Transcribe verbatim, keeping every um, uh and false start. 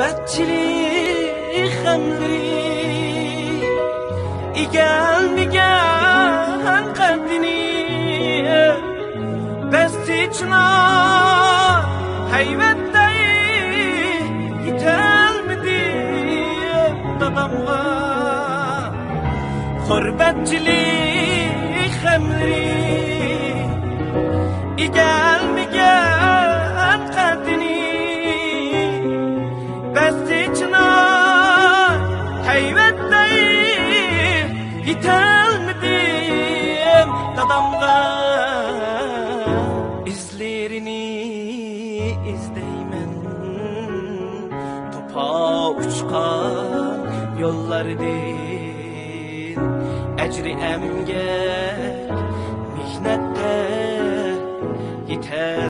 غۇربەتچىلىك خەملىرى ئىگىلىمىگەن قەددىنى، بەستى چىنار ھەيۋەتتەك يېتەلمىدىم دادامغا. غۇربەتچىلىك خەملىرى ئىگىلىمىگەن قەددىنى، بەستى چىنار ھەيۋەتتەك يېتەلمىدىم دادامغا. ئىزلىرىنى ئىزدەيمەن توپا ئۇچقان يوللاردىن، ئەجرى ئەمگەك مېھنەتتە يېتەر.